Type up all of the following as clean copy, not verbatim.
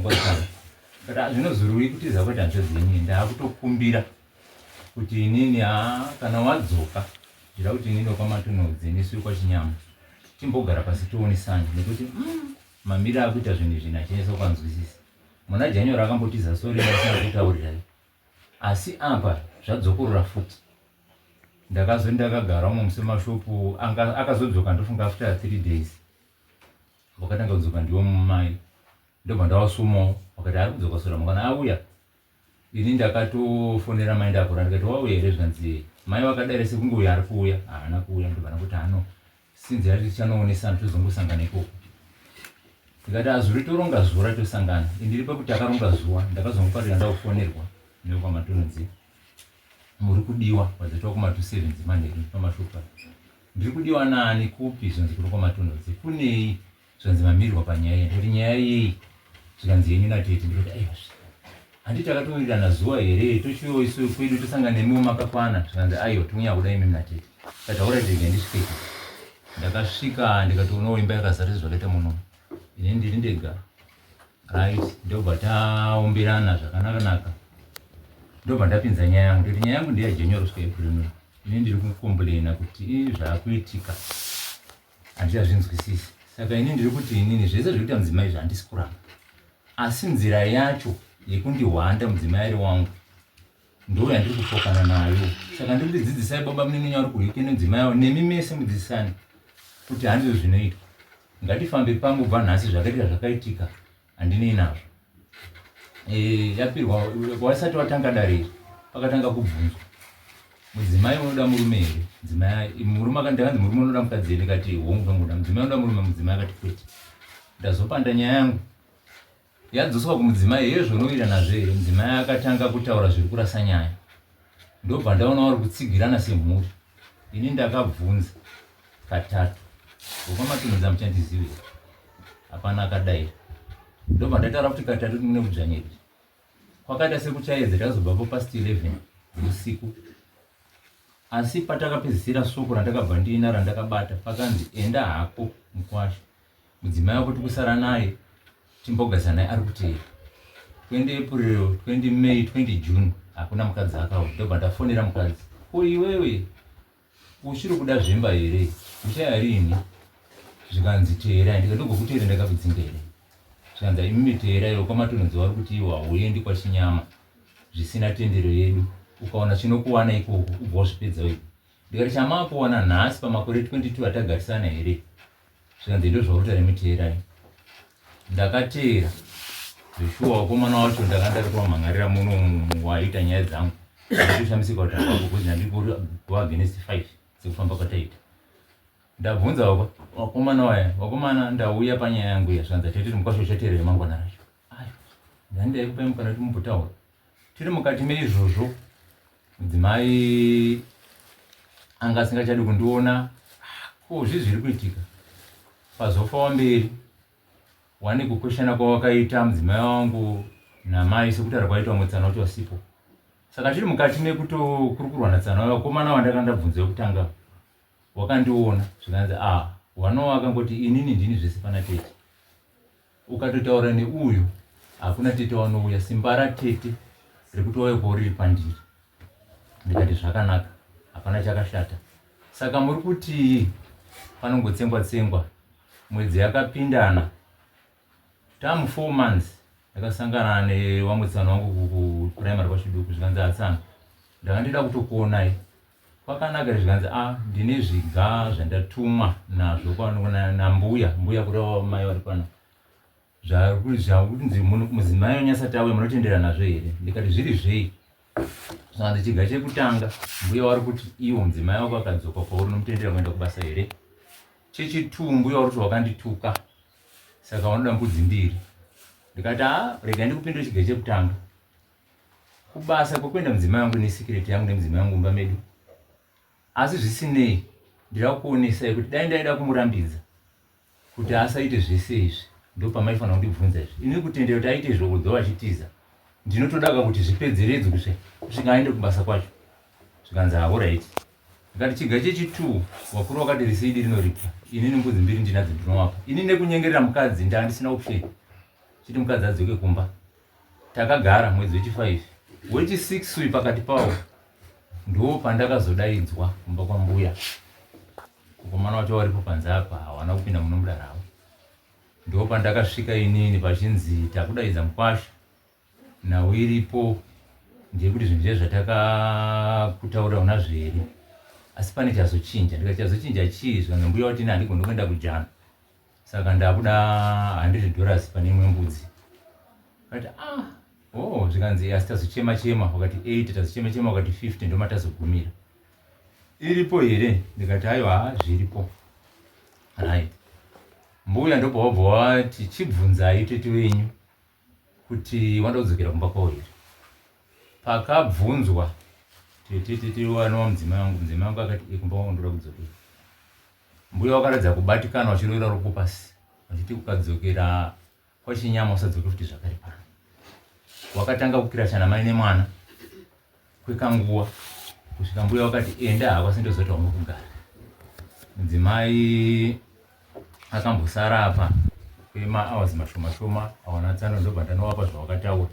But zvinozorui kutiza kwete hanzvadzi yenyu, ndaakutokumbira kuti inini haa kana wadzoka ndida kuti inini wekwaMatunodzi nesu wekwaChinyama timbogara pasi tionesane nekuti mamiriro akuita zvinhu izvi nachinetsa kuanzwisisa. Muna January akambotiza sori ndasina kutaurirai asi apa zvadzokorora futi. Ndakazoti ndakagara umwe musi mashopu akazodzoka ndofunga after 3 days wakatanga kudzoka ndiwo mai ndobva ndawasumawo wakati ari kudzoka sora mangwana auya. Ini ndakatofonera mai ndakura ndikati wauya here zvikanzi mai vakadaira sekunge uyo ari kuuya haana kuuya ndobva ndakuti hano sinzi yati tichanoonesana tozongosangana ikoko ndikati azuri toronga zuva ratosangana indiri pekuti takaronga zuva ndakazongoparira ndakufonerwa nekwamatonodzi muri kudiwa wadzatwa kuma 2 7 dzemanheru pamashupa ndiri kudiwa nani kupi zvanzi kuri kwamatonodzi kunei zvanzi mamirirwa panyaya iyi ndikati nyaya yei zvikanzi yenyu natete ndikati aiwa handi takatowirirana zuva here tochiuyawo isu kwedu tosangana nemiwo makakwana zvikanzi aiwa tikunyanya kuda imi natete kati hauraiti rega ndisvike ndakasvika ndikatoonawo imba yakazara sezvakaita muno ini ndiri ndega right ndobva taombirana zvakanaka-naka ndobva ndapinza nyaya yangu ndoti nyaya yangu ndeyajanuary kusvika april may ini ndiri kukomplaina kuti zvaakuitika handichazvinzwisisi saka ini ndiri kuti inini zvese zvekuita mudzimai izvi handisi kuramba asi nzira yacho yekundihwanda mudzimai ari wangu ndo yandiri kupokana nayo saka ndiri kuti dzidzisai baba munini uri kuhike nemudzimai wavo nemi mese mudzidzisane kuti handizvo zvinoitwa ngatifambe pamwe kubva nhasi zvakaitika zvakaitika handinei nazvo e, yapirwa wasati watanga dare iri pakatanga kubvunzwa mudzimai unoda murume here mudzimai murume akanzi murume unoda mukadzi here ndikati hongu ndomuda mudzimai unoda murume mudzimai akati kwete ndazopanda nyaya yangu yadzoswa kumudzimai hezvo unowira nazvo here mudzimai akatanga kutaura zviri kurasa nyaya ndobva ndaona vari kutsigirana semhuri ini ndakabvunza katatu wekwaMatunhudza muchandizive hapana akadaira ndobva ndataura kuti katatu mune kudzvanyirira kwakaita sekuchaedza takazobvapo past 11 usiku asi patakapedzisira soko randakabva ndiina randakabata pakanzi enda hako mukwasha mudzimai wako tikusara naye timbogasa naye ari kuteera 20 April 20 May 20 June hakuna mukadzi akauya ndobva ndafonera mukadzi ko iwewe uchiri kuda zvemba here uchaya riini zvikanzi teerai ndikati ndogokuteera ndakakudzinga here zvikanzi imimi teerai wekwaMatunhudzi wari kuti iwo hauendi kwaChinyama zvisina tendero yedu ukaona chinokuwana ikoko ubva wazvipedza wega ndikati chamakuwana nhasi pamakore 22 atagarisana here zvikanzi ndozvauri kutaura miteerai ndakateera zveshuwa wakomana wacho ndanga ndari kuwamhan'arira muno waita nyaya dzangu ndatoshamisika kuti apapo because ndandiri go against 5 dzekufamba kwataita ndabvunza wakomana waya wakomana ndauya panyaya yangu iya zvikanzi atete mukwasha uchateerera mangwana racho ayo ndandai kupai mukana kuti mumbotaura tiri mukati meizvozvo mudzimai anga asingachadi kundiona ko zvii zviri kuitika pazofa wamberi wane kukweshana kwawakaita mudzimai wangu namai sekutaura kwaita vamwe tsana wacho wasipo saka tiri mukati mekutokurukurwa natsana vakomana wandaka ndabvunza wekutanga wakandiona zvikanzi a ah, wanowa akangoti inini ndini zvese pana tete ukatotaura neuyu hakuna tete wanouya simba ratete rekuti wauye kwauri riri kwandiri ndikati zvakanaka hapana chakashata saka muri kutii panongotsengwa tsengwa mwedzi yakapindana tamu 4 months ndakasangana nevamwe tsano wangu kuprimary kwachiduku zvikanzi atsana ndanga ndida kutokuonai kwakanaka zvikanzi a ndine zviga zvandatumwa nazvo nambuya mbuya kureva mai vari pano zvakunzi mudzimai wenyu asati auya munotendera nazvo here ndikati zviri zvei zvikanzi chiga chekutanga mbuya wari kuti iwo mudzimai wako akadzoka kwauri unomutendera kuenda kubasa here chechituu mbuya wari kuti wakandituka saka wanoda mbudzi mbiri ndikati a rega ndikupindure chiga chekutanga kubasa kwekuenda mudzimai wangu nesikireti yangu nemudzimai wangu mumba medu asi zvisinei ndida kuonesai kuti dai ndaida kumurambidza kuti asaite zvese izvi ndopamaifanira kundibvunza izvi ini kutendera kuti aite izvo kudzowa achitiza ndinotodaka kuti zvipedzeredzwe kusvika aende kubasa kwacho zvikanzi hauraiti ndikati chiga chechituu vakuru vakati riseidi rinoripwa inini mbudzi mbiri ndinadzo ndinowapa ini nekunyengerera mukadzi ndaandisina option. Chiti mukadzi adzoke kumba. Takagara mwedzi wechi5, wechi6 uyu pakati pawo ndo pandakazodaidzwa kumba kwambuya. Mukomana wacho waripo panze apa, hawana kupinda muno mudaravo. Ndo pandakasvika inini pachinzi takudaidza mukwasha, nhau iripo ndeyekuti zvinhu zviye zvatakakutaurira una zveri, asi pane chazochinja. Ndikati, chazochinja chii? Zvikanzi mbuya wati ini handigoni kuenda kujana, saka ndakuda $100 pane imwe mbudzi. Kati, ah, oh. Zvikanzi asi tazochema chema wakati 80, tazochema chema wakati 50, ndomatazogumira. Iripo here? Ndikati, aiwa, zviripo. Right, mbuya ndobva wabva wati, chibvunzai tete wenyu kuti wanda kudzokera kumba kwavo here. Pakabvunzwa tete, tete wanova mudzimai wangu, mudzimai wangu akati, e, kumba kwangu ndoda kudzokera. Mbuya wakaratidza kubatikana, vachirovera ruoko pasi vachiti, ukadzokera kwaChinyama usadzoke futi zvakare pano. Wakatanga kukirashana mai nemwana kwekanguva kusvika mbuya wakati, enda hako, asi ndozoti wamuri kugara. Mudzimai akambosara apa kwemahours mashoma shoma, awana tsano, ndobva ndanovapa zvawakataura.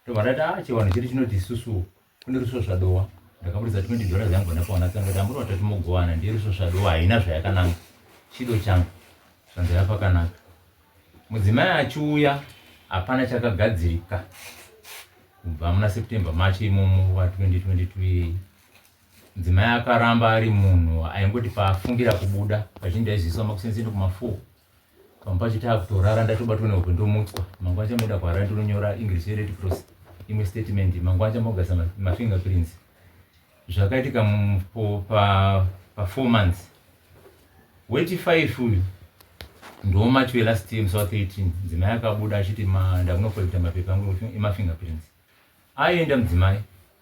Ndobva ndati, a, chivanhu chedu chinoti isusu kune rusvosvadowa. Ndakaburitsa $20 yangu, ndapawana tsano kuti amuri vatatu mogovana, ndiye rusvosvadowa, haina zvayakananga, chido changu. Zvanzi yapakanaka. Mudzimai achiuya hapana chakagadzirika kubva muna September, March imomo wa2022 iyei. Mudzimai akaramba ari munhu aingoti paafungira kubuda, kazhinji ndaizviiswa makuseni kuma4, pamwe pacho taakutorara ndatobatwa nehope ndomutswa, mangwana chamoenda kuHarare ndinonyora English yeRed Cross imwe statement, mangwana chamogasa mafingerprints. Zvakaitika pa 4 months. Wechi5 uyu ndo macho elast year, musi wa13, mudzimai akabuda achiti ndakunocollecta mapepa angu emafingerprints. Aenda mudzimai,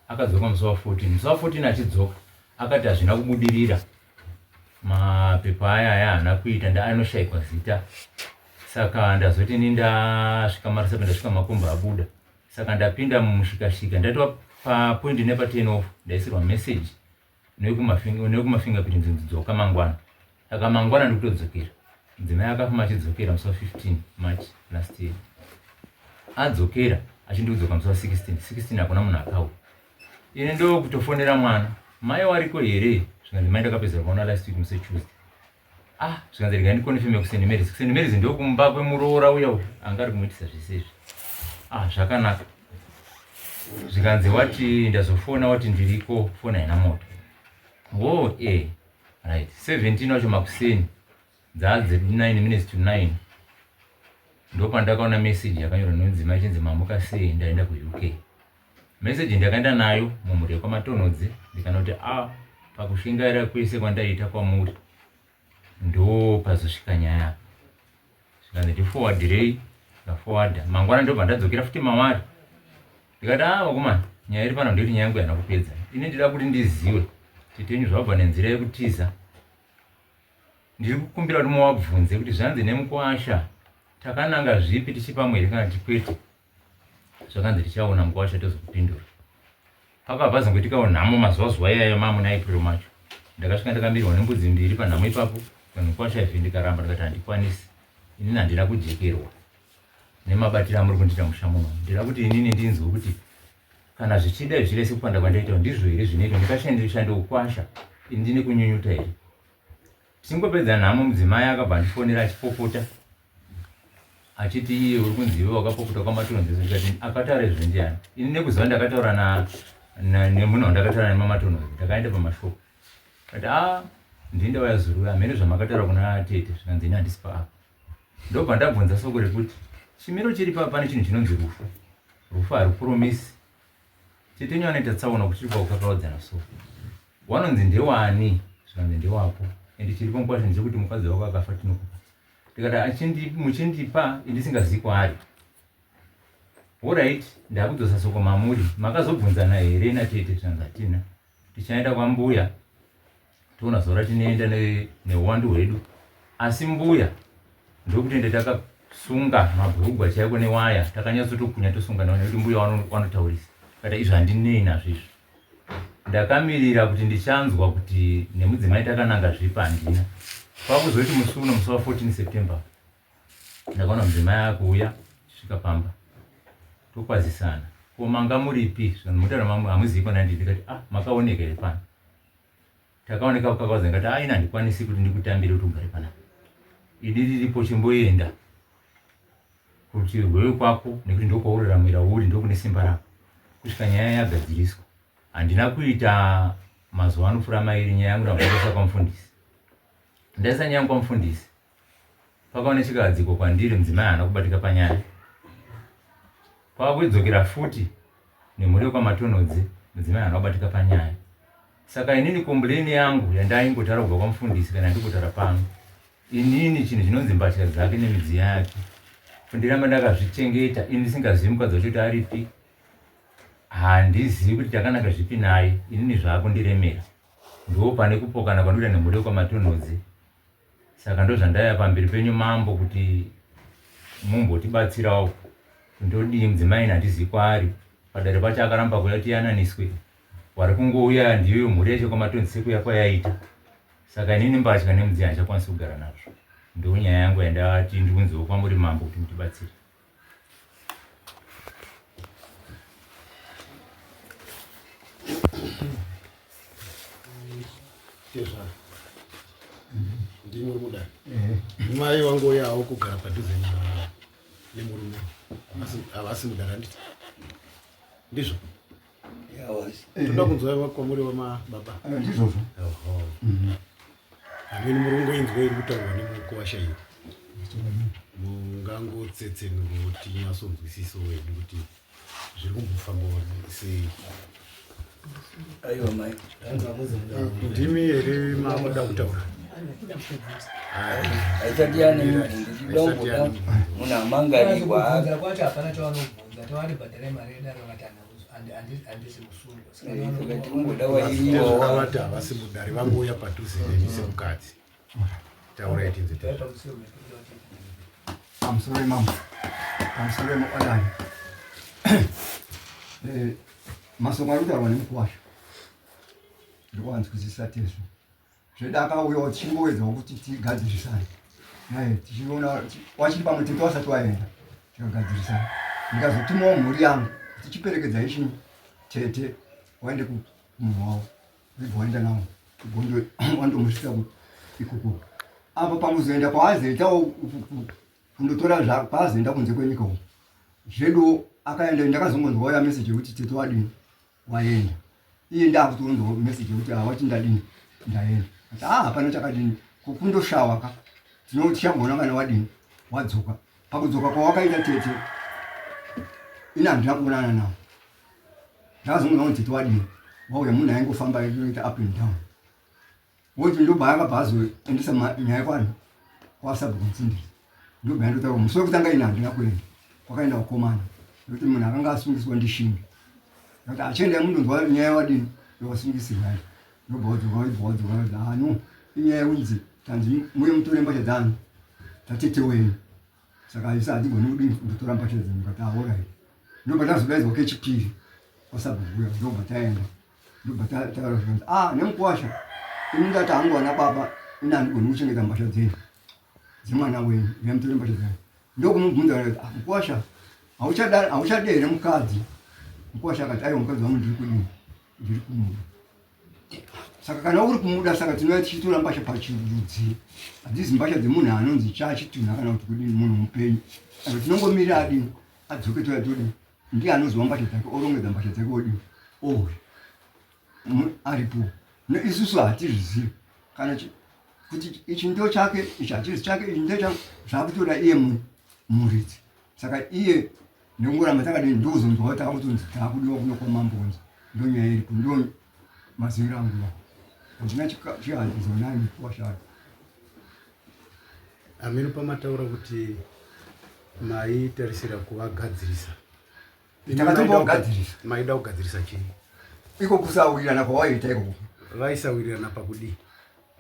akadzoka musi wa14. Musi wa14 achidzoka akati hazvina kubudirira, mapepa aya aya haana kuita, ndaanoshaikwa zita, saka ndazoti ni ndasvika Marusape, ndasvika makomba abuda, saka ndapinda mumushikashika. Ndatova papoint nepa10 off, ndaisirwa message nekumafingerprints, dzoka mangwana. Saka mangwana ndikutodzokera. Mudzimai akafuma achidzokera musi wa15 March last year. Adzokera achindikudzoka musi wa16, 16 hakuna munhu akauya. Ini ndokutofonera mwana, mai wariko here? Zvikanzi mai ndakapedzera kuona last week musi Tuesday. Ah, zvikanzi regai ndiconfirme kuSt Marys. KuSt Marys ndokumba kwemuroora uya uya anga ari kumuitisa zvese izvi. Ah, zvakanaka. Zvikanzi wati ndazofona, wati ndiriko, fona haina moto. Wo, e right, 17 wacho makuseni, dzadze 9 minutes to 9, ndopandakaona message yakanyorwa nomudzimai ichinzi, mamuka sei, ndaenda kuUK. Message ndakaenda nayo mumhuri yekwaMatonhodze, ndikanoti, a, pakushingaira kwese kwandaita kwamuri ndo pazosvika nyaya. Zvikanzi ndiforwardirei. Ndaforwarda. Mangwana ndobva ndadzokera futi mawari, ndikati, a, vakomana, nyaya iri pano ndeyekuti nyaya yangu yana kupedza. Ini ndida kuti ndiziwe titenyu zvabva nenzira yekutiza. Ndiri kukumbira kuti muvabvunze kuti zvanzi nemukwasha takananga zvipi, tichipamwe here kana tikwete. Zvakanzi tichaona mukwasha tozokupindura. Pakabva zongoitikawo nhamo mazuva zuva iyayo mamuna April macho. Ndakasvika ndakamirwa nembudzi mbiri panhamo ipapo. Mukwasha ife, ndikaramba, ndikati handikwanisi inini, handina kujekerwa nemabatiro amuri kundiita musha muno. Ndida kuti inini ndinzwe kuti kana zvichida zvichida sekupanda kwandaita ndizvo here zvinoitwa, ndikashandisha ukwasha ini ndine kunyunyuta here? Tichingopedza nhamo, mudzimai akabva andifonera achipopota achiti, iye uri kunzi iwe wakapopota kwaMatonhodze. Ndikati, akataura izvo ndiani? Ini nekuziva ndakataura nemunhu wandakataura nemaMatonhodze, ndakaenda pamashoko kati, a, ndini ndauya zuru, hamene zvamakataura kuna tete. Zvikanzi, ini handisi paapa. Ndobva ndabvunza soko rekuti chimiro chiri pa pane chinhu chinonzi rufu, rufu harupromisi. Tete nyu anoita tsaona kuchiri kwakukakavadzana, so wanonzi ndewani? Zvikanzi ndewako, ende chiripo mukwasha ndechekuti mukadzi wako akafa tinokupa. Ndikati, muchindipa indisingazivi kwaari? Alright, ndakudzosa soko mamuri, makazobvunzana here natete? Zvikanzi hatina, tichaenda kwambuya toona zuva ratinoenda neuwandu hwedu. Asi mbuya ndokutende takasunga mabhurugwa chaiko newaya, takanyatsotokunya tosunga nawo nekuti mbuya wanotaurisa. Kata izvo handinei nazvo izvo. Ndakamirira kuti ndichanzwa kuti nemudzimai takananga zvipi, handina. Kwakuzoti musi uno, musi wa14 September, ndakaona mudzimai akuuya. Svika pamba tokwazisana, ko manga muripi? Zvikanzi mutaura mamwe hamuzivi kwana ndiri. Ndikati ah, makaoneka here pano? Takaoneka kukakwaza. Ndikati ah, ini handikwanisi kuti ndikutambire kuti ugare panapa, idi riripo, chimboenda kuti rwewe kwako nekuti ndokwauraramira uri, ndokune simba rako kusvika nyaya yagadziriswa. Handina kuita mazuva anopfuura mairi, nyaya yangu ndabva kwamufundisi. Ndaisa nyaya yangu kwamufundisi, pakaona chikadziko kwandiri, mudzimai haana kubatika panyaya. Kwakuidzokera futi nemhuri yekwaMatonhodzi, mudzimai haana kubatika panyaya. Saka inini complain yangu yandaingotaura kubva kwamufundisi kana ndikotaura pano, inini chinhu chinonzi mbatya dzake nemidziyo yake ndiramba ndakazvichengeta ini ndisingazivi mukadzi wacho kuti aripi, handizivi kuti takanaka zvipi naye. Inini zvaakundiremera, ndo pane kupokana kwandoita nemhuri yekwaMatonhodzi. Saka ndozvandaya pamberi penyu mambo kuti mumbotibatsirawo, ndodii? Mudzimai handizivi kwaari. Padare pacho akaramba kuya tiyananiswe, wari kungouya ndiyo mhuri yacho kwaMatonzi sekuya kwayaita. Saka inini mbatya nemudziyo handichakwanisi kugara nazvo. Ndo nyaya yangu yandati ndiunzewo kwamuri mambo kuti mutibatsire. Tezvara, ndimi muri mudare, mai wangouyawo kugara padhuze nemurume, asi havasi mudare, handiti ndizvo? Toda kunzwa kwamuri wamababa. Ndizvozvo. Amene muri kungoinzwa iri kutaurwa nemukuwasha iyo, mungangotsetsenuro tinyatsonzwisiso wedu kuti zviri kumbofamba sei? Aiwa mai. Ndimi here mamuda kutaura? Haisati yane mibvunzo, chidomboda munhu amangarirwa. Kubvunza kwacho hapana chavanobvunza, tavati bhadharai mari yedare, vakati handisi musungwa. Saka tikumboda wairiwawo. Vati havasi mudare, vangouya padhuze nemi semukadzi. Taurai tinze. Pamusoro imambo, pamusoro yemakwadai, masoko ari kutaurwa nemukuwasha ndikuwanzwisisa tezvo zvedu. Akauyawo tichingowedzawo kuti tigadzirisane naye, tichiona wachiri pamwe tete wasati waenda, tikagadzirisana. Ndikazotumawo mhuri yangu kuti chiperekedza ichini tete waende kumunhu wavo, ibva waenda nawo wandomusvitsa ikoko. Apa pakuzoenda kwaazoitawo kundotora, kwaazoenda kunze kwenyika uko zvedu akaenda, ndakazongonzwa ya message yekuti tete wadini, waenda. Iye ndakutoonzwa message yekuti awati ndadini, ndaenda. Ati ah, hapana chakadini, kukundoshawa ka, tichagona kana wadini, wadzoka. Pakudzoka kwawakaita tete, ini handina kuonana nawo. Ndakazongonzwa kuti tete wadini, wauya. Munhu aingofamba aitoita up and down, woti ndobva akabva azoendesa nyaya kwani kwasabhuku Mutsindiri. Ndobva yandotaura musi wekutanga, ini handina kuenda, kwakaenda vakomana, nekuti munhu akanga asungiswa ndishingi. Kuti achienda mundonzwa nyaya wadini yawasungisirwa yacho, ndobva wadzoka, waibva wadzoka kuti ah no, inyaya yekunzi tanzi muye mutore mbatya dzanu dzatete wenyu, saka isa hatigoni kudini kundotora mbatya dzenyu. Kati aorai. Ndobva tazodaidzwa kechipiri kwasabhuku uya, ndobva taenda, ndobva taura zvikanzi ah, nemukwasha, ini ndati hangu ana baba, ini handigoni kuchengeta mbatya dzenyu dzemwana wenyu, uyamutore mbatya dzenyu. Ndokumubvunza kuti ah, mukwasha, hauchade here mukadzi? Mukwasha akati aiwa, mukadzi wangu ndiri kudini, ndiri kumuda. Saka kana uri kumuda, saka tinouya tichitora mbatya pachirudzi, hadzizi mbatya dzemunhu anonzi chachitunha kana kuti kudini, munhu mupenyu. Saka tinongomirira adini, adzoke, toya todini, ndiye anoziva mbatya dzake, orongedza mbatya dzake, odini, ouya aripo. Isusu hatizvizivi kana kuti ichi ndo chake, ichi hachizi chake, ichi ndo chake, zvakutoda iye muridzi. Saka iye nekungoramba takadini, ndokuzonzwa takutonzi taakudiwa kuno kwamambonzi. Ndo nyaya iripo, ndo maziviro angu, handina chihandizo naye mukuwashayo. Ameno pamataura kuti maitarisira kuvagadzirisa. Takatombogadzirisa. Maida kugadzirisa chii? Iko kusawirirana kwawaiita ikoko. Vaisawirirana pakudii?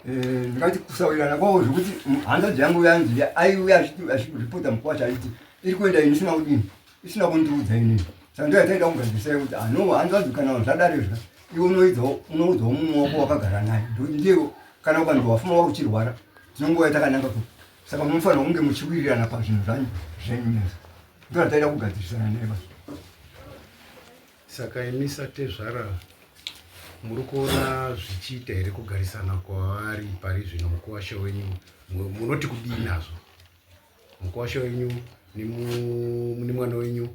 Ndingati kusawirirana kwavo zvekuti hanzvadzi yangu yanzi aiuya achiripota mukwasha achiti iri kuenda ini isina kudini, isina kundiudza inini. Saka ndo yataida kugadzirisa kuti ano hanzvadzi, kana zvadaro izvi, iwe unoudzawo mumwe wako wakagara naye, ndiye kana ukanzi wafuma wakuchirwara, tinongouya takananga ku. Saka munofanira kunge muchiwirirana pazvinhu zvanyu zvenyu mese. Ndorataida kugadzirisana naye basi. Saka imi satezvara muri kuona zvichiita here kugarisana kwavari pari zvino mukuwasha wenyu munoti kudii nazvo mukuwasha wenyu nemwana wenyu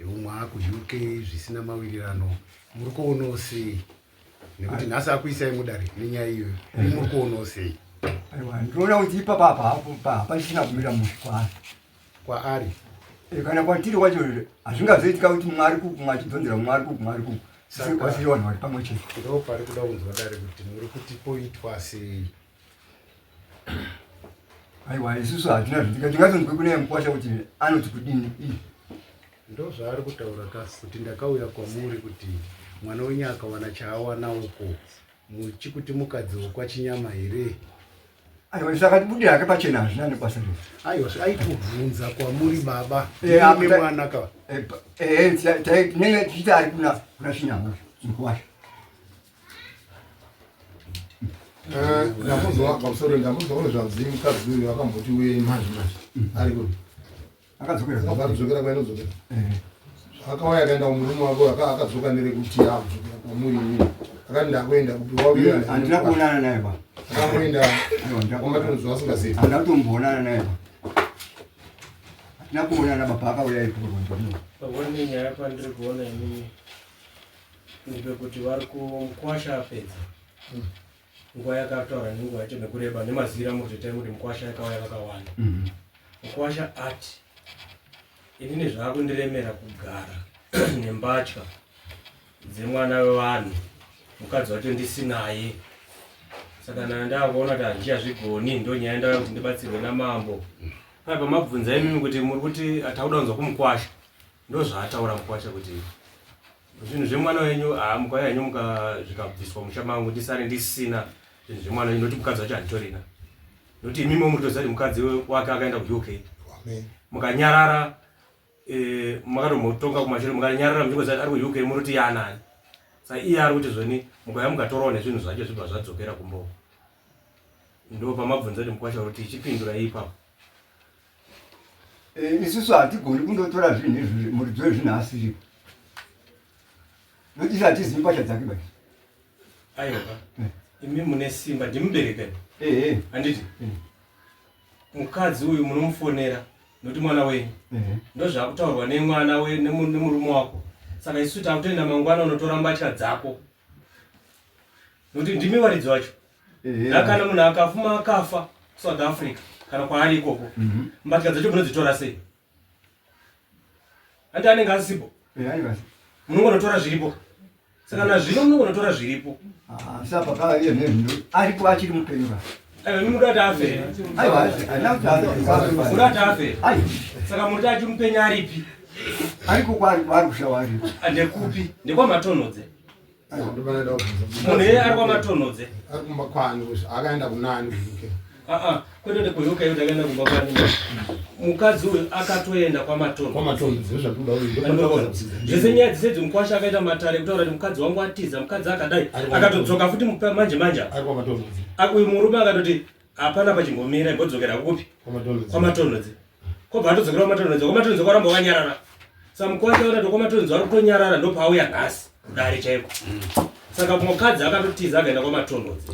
umwe akuUK zvisina mawirirano muri kuonawo sei nekuti nhasi akuisai mudare nenyaya iyoyo imi muri kuonawo sei? Aiwa, ndinoona kuti ipapa apa hapo hapachisina kumira mushe kwaari. Kwaari Kana kwatiri kwacho hazvingazoitika kuti mumwe ari kuku, mumwe achidzonzera, mumwe ari kuku, mumwe ari kuku. Wasiri vanhu vari pamwe chete. Ndo pari kuda kunzwa dare kuti muri kuti poitwa sei? Aiwa, isusu hatina zvitika tingatonzwe kune mukwasha kuti anoti kudini ii. Ndo zvaari kutaura ka kuti ndakauya kwamuri kuti mwana wenyu akawana chaawana uko muchikuti mukadzi wokwachinyama here? Aiwa, saka tibudire hake pachena, hazvina nebasa rese. Aiwa, aitobvunza kwamuri baba ndine mwana ka. Tinenge tichiti ari kuna Chinyama mukwasha. Ndambonzwa pamusoro, ndambonzwa kune zvanzi mukadzi uyu akamboti uye manje manje ari kupi? Akadzokera. Akadzokera kwainodzokera. Akauya akaenda kumurume wako, akadzoka nerekuti akudzokera kwamuri imini. Akati ndakuenda kupi wawira? Handina kuonana naye ba. Akamboenda kwamatonzwa asingazivi. Handina kutomboonana naye ba. Handina kuonana baba akauya ikoko. Pamwe nyaya pandiri kuona inini ndepekuti vari kumukwasha apedza nguva yakataura nenguva yacho nekureba nemazira muri kutoita kuti mukwasha yakauya kakawanda. Mukwasha ati inini zvaakundiremera kugara nembatya dzemwana wevanhu, mukadzi wacho ndisinaye, saka kana ndakuona kuti handichazvigoni, ndo nyaya ndauya kuti ndibatsirwe namambo. Pai pamabvunza imimi kuti muri kuti takuda kunzwa kumukwasha, ndo zvaataura mukwasha kuti zvinhu zvemwana wenyu mukauya henyu zvikabviswa musha mangu ndisare ndisina zvinhu zvemwana wenyu, nokuti mukadzi wacho handitorina, nokuti imimi muri kutoziva kuti mukadzi wake akaenda kuUK, mukanyarara makatombotonga kumashure, mukanyarara muchingoziva kuti ari kuUK, muri kuti yaanani. Saka iye ari kuti zvoni mukauya mukatorawo nezvinhu zvacho zvibva zvadzokera kumbo. Ndo pamabvunza kuti mukwasha kuti ichipindura ipapo. Isusu hatigoni kundotora zvinhu izvi muridzi wezvinhu asiripo, nokuti isu hatizivi mbatya dzake basi. Aiwa, imi mune simba, ndimubereke handiti? Mukadzi uyu munomufonera nokuti mwana wenyu, ndo zvakutaurwa nemwana nemurume wako. Saka isu takutoenda mangwana unotora mbatya dzako nokuti ndimi varidzi vacho. Nakana munhu akafuma akafa South Africa kana kwaari ikoko, mbatya dzacho munodzitora sei? Handi anenge asipo? Munongonotora zviripo. Saka nazvino munongonotora zviripo. Saka aripo achiri mupenyu ka? Aiwa, imi muda kuti afe? Aiwa, handina kuti afe. Muda kuti afe? Saka muri kuti mupenyu aripi? Ariko kwaari kushawa ariko. Ndekupi? Ndekwamatonhodze. Munhu iye ari kwamatonhodze. Ari kumba kwani? Akaenda kunani kuUK? Kwete kuti kuUK, kuti akaenda kumba kwani. Mukadzi uyu akatoenda kwamatonhodze. Zvese nyaya dzese dzimukwasha akaita matare kutaura kuti mukadzi wangu atiza, mukadzi akadai, akatodzoka futi manje manje. Uyu murume akatoti hapana pachimbomira, imbodzokera kupi? Kwamatonhodze. Kobva atodzokera kwamatonhodze, kwamatonhodze kwaramba wakanyarara. Saka mukwasha akati kwamatonhodze vari kutonyarara, ndopaauya nhasi kudare chaiko. Saka mukadzi akatotiza akaenda kwamatonhodze.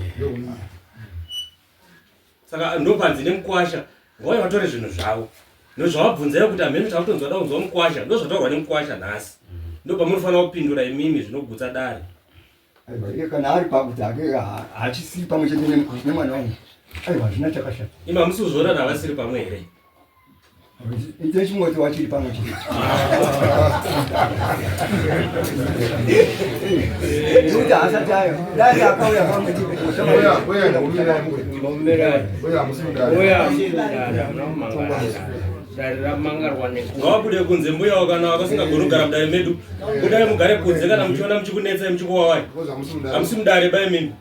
Saka ndopanzi nemukwasha ngauya vatore zvinhu zvavo. Ndozvavabvunzai kuti hameno takutonzwa da kunzwa mukwasha, ndozvataurwa nemukwasha nhasi. Ndopamunofanira kupindura imimi zvinogutsa dare. Aiwa, iye kana ari pakuti hake hachisiri pamwe chete nemwana wangu, aiwa, hazvina chakashata. Imi hamusi kuzviona kuti havasiri pamwe here? Ite chingoti wachiri pamwe chete nekuti haasati ayo, dai akauya pamwe chete. Ngavabude kunze mbuya, kana vakasingagoni kugara mudare medu, budai mugare kunze. Kana muchiona muchikunetsai, muchikuwawai, hamusi mudare bai mimi.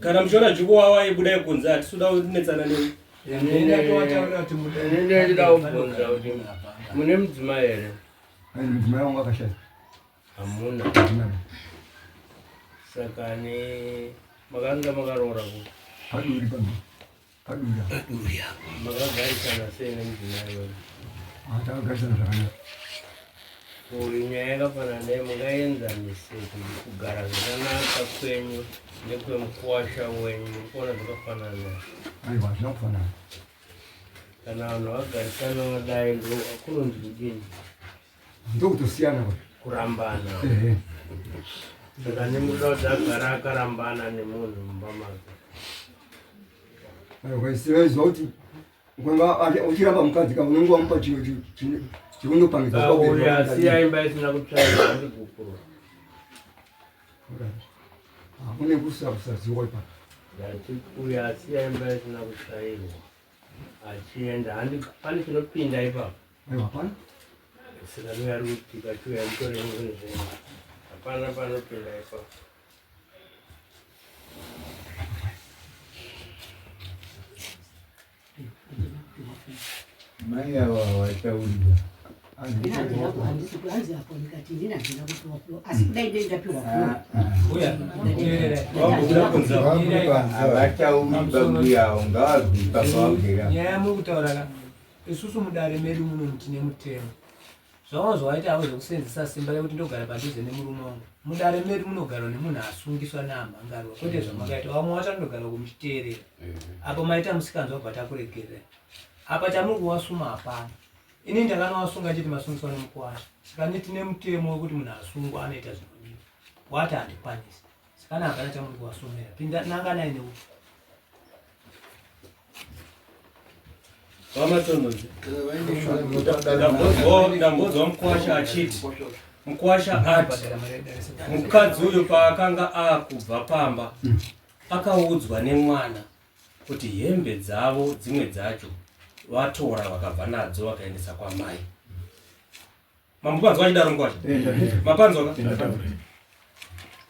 Kana muchiona zvichikuwawai, budai kunze, hatisi kuda kunetsana nemi. Ini ndida kubvunza kuti mune mudzimai here? Mudzimai wangu akashaya. Hamuna? Saka ne makanga makaroora ku? Paduri, paduri, paduri. Makagarisana sei nemudzimai wenyu? Ah, takagarisana zvakanaka. Uyu nyaya yakafanana naye mungaenzanise kuti kugara zvakanaka kwenyu nekwemukuwasha wenyu muri kuona zvakafanana. Aiwa, hazvina kufanana. Kana vanhu vagarisana vadai ndo kunonzi kudini? Ndokutosiyana kwa. Kurambana. Ehe. Saka nemuda kuti agara akarambana nemunhu mumba make. Aiwa, isiwezwa kuti ukanga uchiramba mukadzi ka unenge wamupa chikunopangidza. Uyu asiya imba isina kutsvairwa handigupuro. Hakune kusaziwa ipapo. Ndati uyu asiya imba isina kutsvairwa achienda handi pane chinopinda ipapo. Aiwa, hapana. Saka uyu ari kutika chiuya mutore zvinhu zvenyu. Hapana panopinda ipapo. Mai ava vataurwa. Hanzi apo ndikati ndini handina kupiwa floor asi kudai ndei ndapiwa floor. Havatauri babuya avo ngavabve pavagera. Nyaya yamuri kutaura ka isusu mudare medu muno tine mutemo. Zvaunozwaita havo zvekusenzesa simba rekuti ndogara padhuze nemurume wangu. Mudare medu munogarwa nemunhu asungiswa neamhangarwa kwete zvamakaita. Vamwe vacho vanogara kumuchiteerera. Apo maita musikanzwa bva takuregerera. Apa chamuri kuwasuma hapana. Ini ndakanowasunga chete masungiswa nemukwasha. Saka ni tine mutemo wekuti munhu asungwa anoita zvinodiwa. Wati handikwanisi. Saka na hapana chamuri kuwasumira. Pinda nanganai neuku. VaMatonhodzi, ndambonzwa mukwasha achiti mukwasha ati mukadzi uyu paakanga akubva pamba akaudzwa nemwana kuti hembe dzavo dzimwe dzacho vatora vakabva nadzo vakaendesa kwamai. Mambopanzwa achidaro mukwasha? Mapanzwa ka?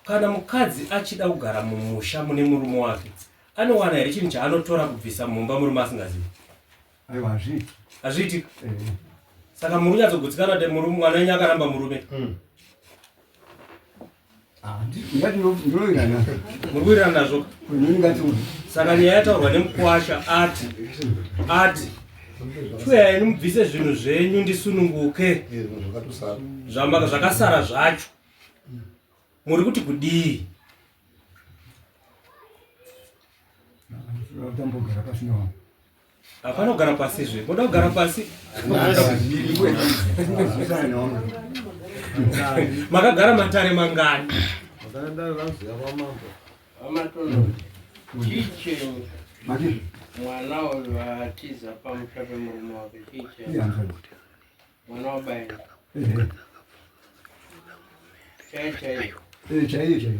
Kana mukadzi achida kugara mumusha mune murume wake anowana here chinhu chaanotora kubvisa mumba murume asingazivi? Aiwa, hazviiti. Hazviiti. Saka muri kunyatsogutsikana kuti murume mwana wenyu akaramba murume? Ngati ndinowirirana. Muri kuwirirana nazvo? Inini ngati Saka nyaya yataurwa nemukwasha ati ati chiuyai mubvise zvinhu zvenyu ndisununguke zvakasara zvacho. Muri kuti kudii? Tambogara pasina wangu. Hapana kugara pasi zve. Moda kugara pasi? Makagara matare mangani? VaMatonhodzi, chii chenyu? Mati Mwana uyu atiza pamusha pemurume wake chii chenyu? ihanzvadzi. Mwana wabaini. Ehe. Chai chaiyo. Eh, chaiyo chaiyo.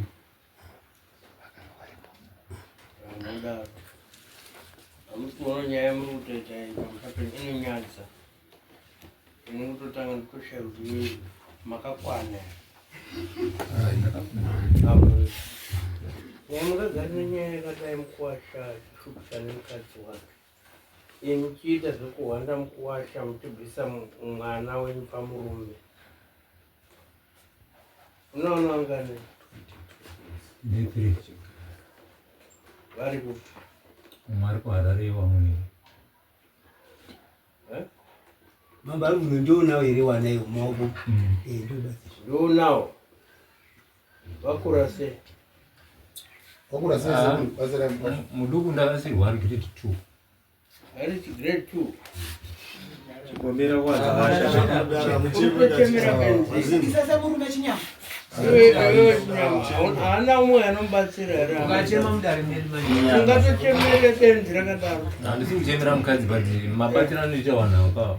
Vanodaro. Hamusi kuona nyaya yamuri kutoita iyi pamusha penyu inonyadza. Ini kutotanga ndikutoshaya kuti imi makakwana here. Nyaya makagarira nyaya yakadai mukuwasha achishupisa nemukadzi wake. Imi muchiita zvekuhwanda mukuwasha muchibvisa mwana wenyu pamurume. Unoona vangani Ndethree. vari kupi? Umwe ari kuHarare vamwe Eh? Mambo ari kuno ndionawo here wana iyo mumaoko? Eh, ndobasa. Ndionawo. Vakura sei? Vakura sei Ah. sekuru? Basa remukwasha. Muduku ndakasirwa ari grade 2. Ari grade 2. Chigomera kwanza. Urikuchemera benzi. Isasa murume chinyama. Iwe iwe chinyama. Haana umwe anomubatsira here? Ukachema mudare medu manje. Ungatochemere benzi rakadaro. Handisi kuchemera mukadzi but mabatiro anoita vanhu ava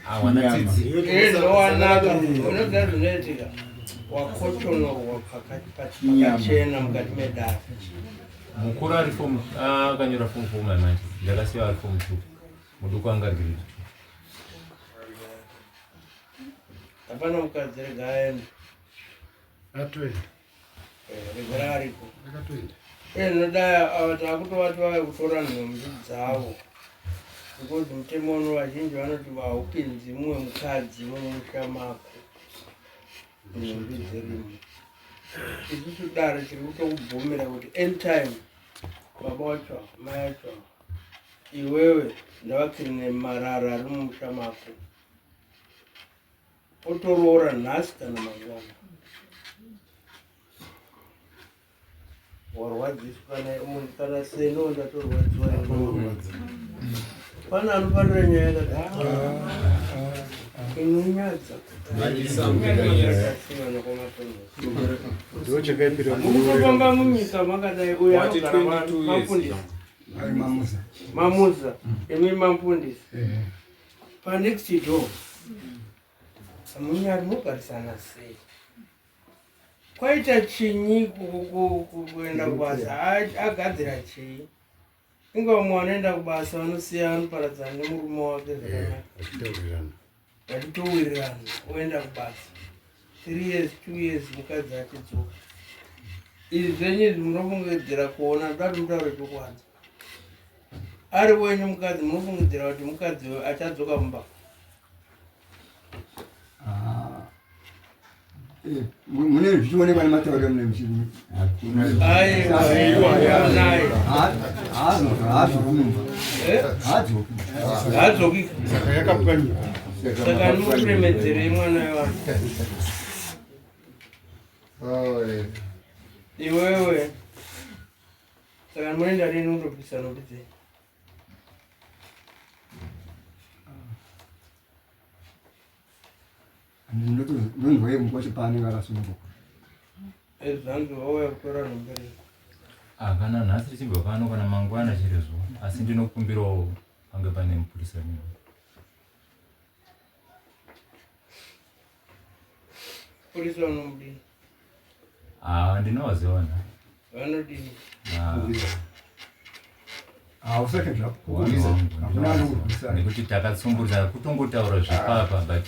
hawana tsitsi. Eh, zvawanaka. Unoziva zvinoitika? Wakochonorwa pakati pakachena mukati medare. Mukuru ari form akanyora form 4 manje. Ndakasiya ari form 2. Muduku anga ari grade 2. Hapana mukadzi rega aende. Atoenda. Rega ariko. Akatoenda. Eh, nodaya ava takutovati vave kutora nhumbi dzavo. Because mutemo uno vazhinji vanoti haupinzi mumwe mukadzi mumusha mako. Nhumbi dzirimo. Isusu dare tiri kutokubvumira kuti anytime baba wacho mai acho iwewe ndavakirine marara ari mumusha mako. Otoroora nhasi kana mangwana. Warwadziswa munhu kana seno ndatorwadziwa. Pane anofarira nyaya yakati inonyadza. Mukutofamba munyika makadai uyo anogara mafundisi. Mamuza. Imi mafundisi. Panext door. Munyari mugarisana sei? Kwaita chinyi kuenda kubasa agadzira chii? Inga vamwe vanoenda kubasa vanosiya vanoparadzana nemurume wake zvakanaka. Vachitowirirana oenda kubasa. 3 years, 2 years mukadzi achidzoka. Izvi zvenyu izvi munofungidzira kuona ndoda kuti mutaure chokwadi. Ari wenyu mukadzi munofungidzira kuti mukadzi achadzoka mumba? Ah. Eh, mune zvichionekwa nematauriro mune muchiri haadzoki saka yakapwanyiwa saka anokuremedzerei mwana wevanhu iwewe saka munoenda rini undobvisa nhumbi dzenyu Ndonzwa iye mukwacho paanenge akasununguka. Zvanzi wauya kutora nhumbi rini? Ah, kana nhasi tichibva pano kana mangwana chiri zuva asi ndinokumbirawo pange pane mupurisa nini. Mupurisa unomudini? Ah, ndinovaziva na. Vanodini? Ah. Hausake zvako. Hakuna anokurwisa. Nekuti takatsumburidza kutongotaura zvepapa but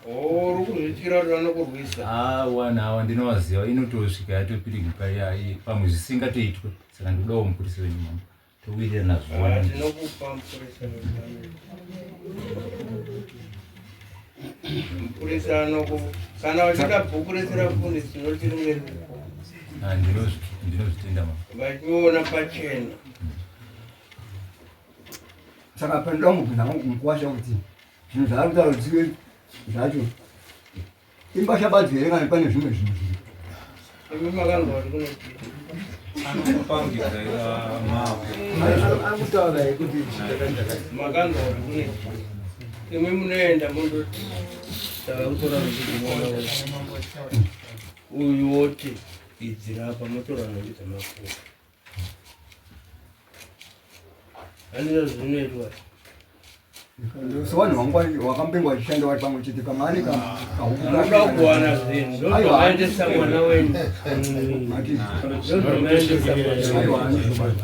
Oh, uri kuzvityira kuti vanokurwisa. Ah, wana awa ndinovaziva inotosvika yatopiriguka pamwe zvisingatoitwe saka ndikudawo mupurisa wenyu mambo. Towirirana zuva. Ah, tinokupa mupurisa mupurisa anoku kana uchida bhuku rese rafundisi tinoti ringe riripo. Ah, ndinozvitenda mama. Vachiona pachena. Saka panoda mubvunza mukuwasha kuti zvinhu zvaari kutaura kuti zvacho Imbasha badzi here kana pane zvimwe zvinhu zviri? Imi makanzwa kuti kune chii? Akutaura kuti makanzwa kuti kune chii? Imi munoenda mundoti tava kutora nhumbi uyu woti idzi rapa motora nhumbi dzamakuva. Handizvo zvinoitwa. So vanhu vangu wakambenge vachishanda vari pamwe chete pamwe ane kahukunoda kuwana zvinhu ndozvamaendesa mwana wenyu ndozvamaendesa mwana wenyu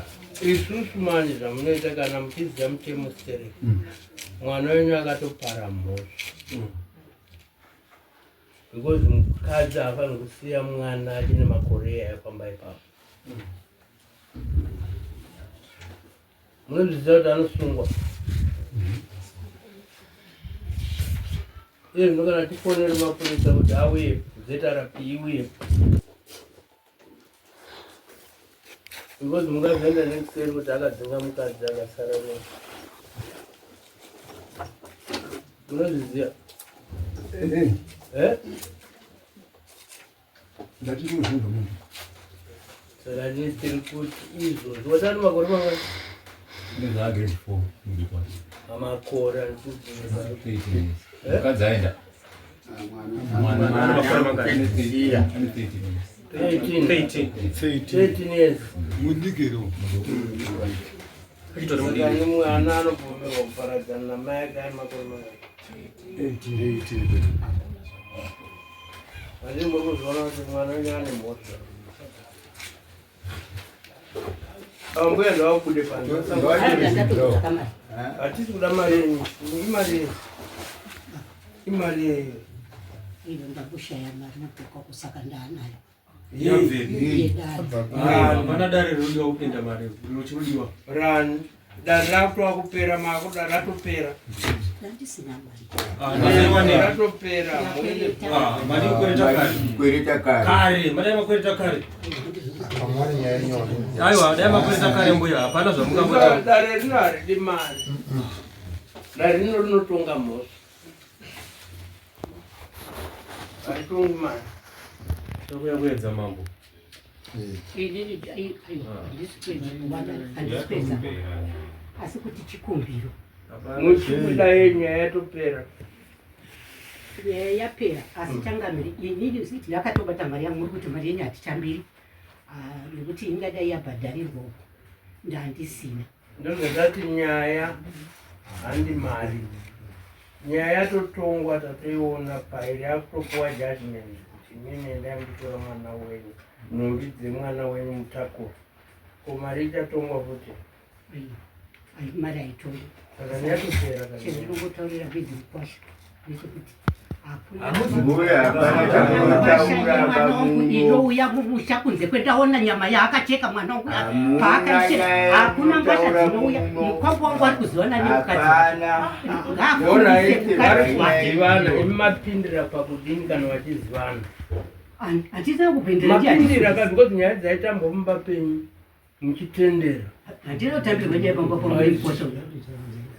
isusu manje zvamunoita kana muchiziva mutemo stereki mwana wenyu akatopara mhosva because mukadzi haafaniri kusiya mwana achine makore iyaya pamba ipapo munozviziva kuti anosungwa iye zvino kana tifonere mapurisa kuti auye zrp iuye because mungazoenda nekuseri kuti akadzinga mukadzi akasara ne munozviziva eh, eh? Ndachiri munhu. Saka tiri kuti izvozvo watani makore mangani? Ndezva grade 4 mudikwa. Makore ari kuti 13 years. Mukadzi aenda. Mwana ana makore mangani? Ane 13 years. 13. 13 years. Mudikiro. Saka ni mwana anobvumirwa kuparadzana namai ake ane makore mangani? 18. Handii muri kuzviona kuti mwana wenyu ane mhosva. Ambuya ndavabude panze. Hatisi kuda mari yenyu. Imari yenyu. Imari yenyu. Iyo ndakushaya mari nabhuka kusaka ndaanayo. Hapana dare rinodiwa kupinda mari rinochinodiwa. Rani. Dare rakutova kupera mako dare ratopera. Ndandisina mari. Ratopera. Mari yekwereta kare. Kwereta kare. Kare, mari yemakwereta kare. Pamwe nyaya inyowani. Aiwa, dai makwereta kare mbuya, hapana zvamungambotaura. Dare rino haridi mari. Dare rino rinotonga mhosva. Haitongi mari. Tokuya kuedza mambo. Inini aiwa, handisi kuedza kubata, handisi kuedza. Asi kuti chikumbiro. Muchibuda yenyaya yatopera. Nyaya yapera asi changamire inini siti yakatobata mari yangu muri kuti mari yenyu hatichambiri. Ah, nekuti ingadai yabhadharirwa uko ndandisina. Ndozvatati nyaya handi mari. Nyaya yatotongwa tatoiona pairi yakutopuwa judgment kuti mimi endai muchitora mwana wenyu nhumbi dzemwana wenyu mutakura. Ko mari ichatongwa futi? Ai, mari haitongwi. Saka yatopera kana. Chendinongotaurira bedzi mukwasha ndechekuti Mbuya, hapana chamunotaura mwana wangu pamuno. inouya mumusha kunze kwendaona nyama yaakacheka mwana wangu Hamuna paakaishe nyaya hakuna mbasha yekutaura dzinouya muno. mukwambo wangu ari kuzivana nemukadzi Hapana. ngaafundise mukadzi wake Zivana, imi mapindira pakudini kana vachizivana? Handisina kupindira, ndiye Mapindira handisi- ka because nyaya dzaitambwa mumba penyu muchitendera. Handina kutambirwa nyaya pamba pangu nemukwasha uyu.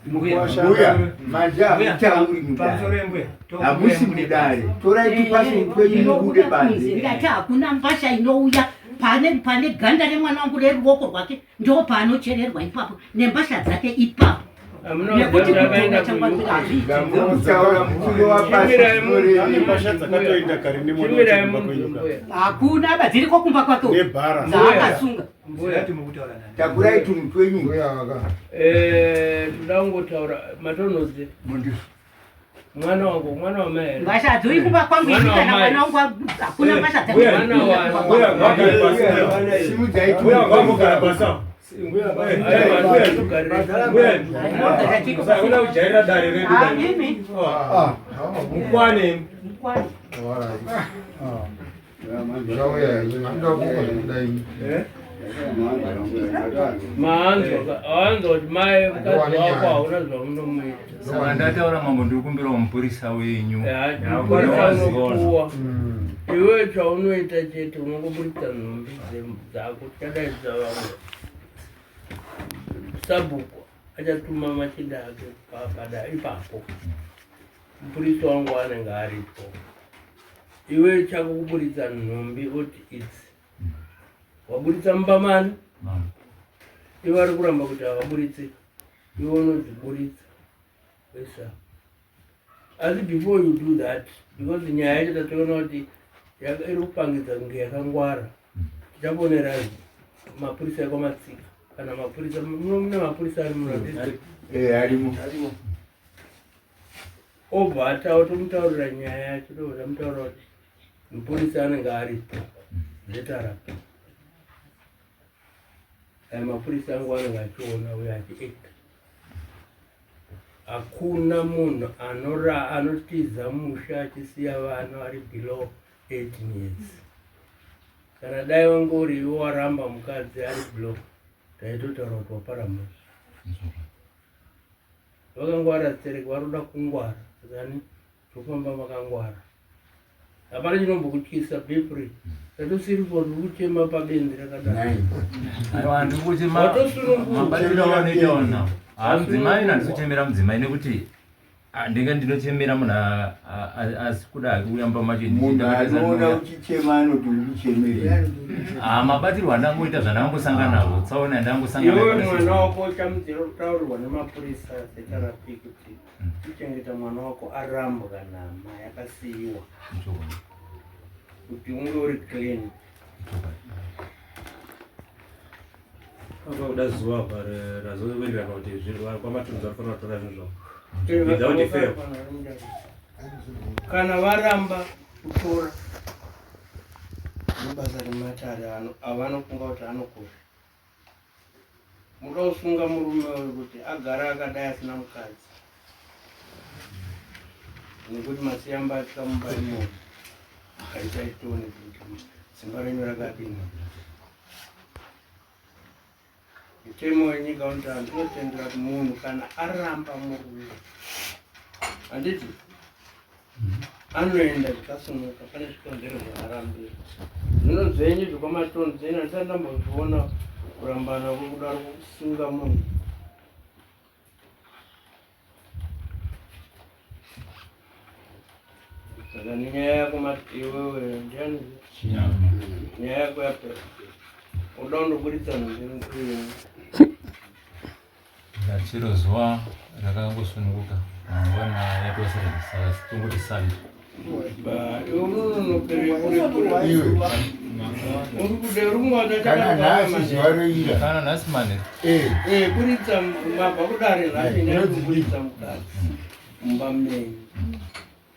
Mbuya, manje hamutauri mudare. Hamusi mudare. Torai tupasi twenyu mubude panze. Ndati hakuna mbasha inouya pane pane ganda remwana wangu reruoko rwake ndo paanochererwa ipapo nembasha dzake ipapo. Nekuti kutonga changwapira hazviiti. Mutaura muchirova pasi Ane mbasha dzakatoenda kare nemwana wacho kumba kwenyu ka. Hakuna ba dziriko kumba kwake uko. Nebhara. Dzaakasunga. Takurai tunhu twenyu. Eh, toda kungotaura matonhodze. Mwana wangu, mwana wamai here? Mbasha hadziuyi kumba kwangu ini Mwana kana wamai. mwana wangu hakuna mbasha dzake. Mwana Usakona kujairira dare redu. Ah, imi. Mukwane. Mukwane. Maanzwa, waanzwa kuti mai mukadzi wako hauna zvaunomuita. Saka ndataura mambo ndiri kumbirawo mupurisa wenyu. Mupurisa unopuwa. Iwe chaunoita chete unongoburitsa nhumbi dzako tichadaidza vamwe. Sabhuku achatuma machinda ake pada ipapo. Mupurisa wangu anenge aripo. Iwe chako kuburitsa nhumbi oti idzi. Waburitsa mumba mani? Iwe vari kuramba kuti havaburitse. Iwe unodziburitsa. Wesa. Asi before you do that, because nyaya yacho tatoona kuti iri kupangidza kunge yakangwara. Tichaponera mapurisa ekwaMatsika kana mapurisa muno mune mapurisa ari muno handiti? Eh, arimo. Obva ataura tomutaurira nyaya yacho tobva tamutaurira kuti mupurisa anenge aripo zvetarapa. Aya mapurisa angu anenge achiona uye achiacta. Hakuna munhu anora anotiza musha achisiya vana vari below 18 years. Kana dai wanga uri iwe waramba mukadzi ari below, taitotaura kuti wapara mhosva. Vakangwara stereki, vari kuda kungwara. Saka tofamba makangwara. Hapana chinombokutyisa, be free. Tatosiri po tiri kuchema pabenzi rakadaro. Aiwa, ndiri kuchema Watosununguka. mabatiro avanoita vanhu ava. Ah, mudzimai handisi kuchemera mudzimai nekuti ah, ndinge ndinochemera munhu asi kuda hake kuuya mumba macho Munhu anoona uchichema anoti uri Ah, mabatirwo andangoita zvandangosangana nazvo tsaona yandangosangana Iwe nayo. mwana wako uchamudzira kutaurirwa nemapurisa seTRP kuti kuchengeta mwana wako arambwa namai akasiyiwa kuti unge uri clean. Panga kuda zuva apa razowirirana kuti kwamatunhu vanofanira kutora zvinhu zvavo. Without fail. Kana varamba kutora nebasa rematare avanofunga kuti anokosha. Muda kusunga murume uyu kuti agara akadai asina mukadzi. Nekuti masiya mbatya mumba imomo. Haichaitoni kuti simba renyu rakadini. Mitemo yenyika unoti handinotendera kuti munhu kana aramba murume handiti anoenda zvikasununguka pane zvikonzero zvaarambira. Zvino zvenyu zvekwamatonzi zvenyu handisati ndambozviona kurambana kwekudaro kusunga munhu. Saka nenyaya yako mati iwewe ndiani? Nyaya yako yapera. Uda undoburitsa nhumbi. Chero zuva rakangosununguka mangwana yatosara saka tongoti Sunday. Kana nhasi zuva roira. Kana nhasi mane. Eh, buritsa mabva kudare nhasi ndinoburitsa mukadzi mumba menyu.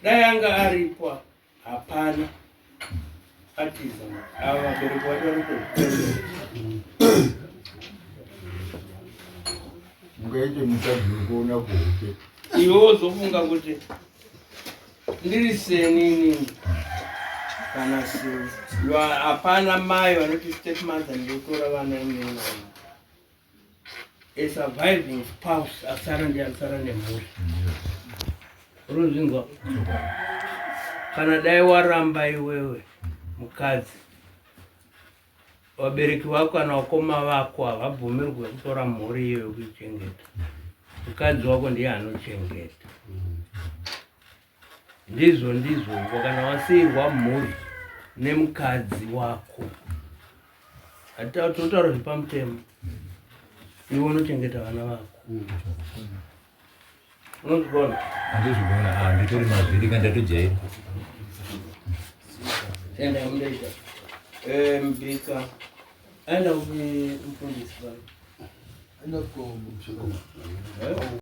Dai anga aripwa hapana atiza ava vabereki vacho vari Mungaite mukadzi wekuona kuhope. Iwe wozofunga kuti ndiri seni inini kana sewe. Hapana mai vanoti step mother ndotora vana inini. A surviving spouse asara ndiye asara nemhuri. Urozvinzwa? Kana dai waramba iwewe mukadzi, vabereki vako kana vakoma vako havabvumirwe kutora mhuri iyoyo kuichengeta. Mukadzi wako ndiye anochengeta. Ndizvo ndizvo kana wasiirwa mhuri nemukadzi wako. Totaura zvepamutemo. Iwe unochengeta vana vako. Unozvigona? Handizvigona, ah, nditori mazviri ka ndatojaira. Enda mundoita. Eh, mbika. Aenda kupi mufundisi pano? Aenda ku Eh?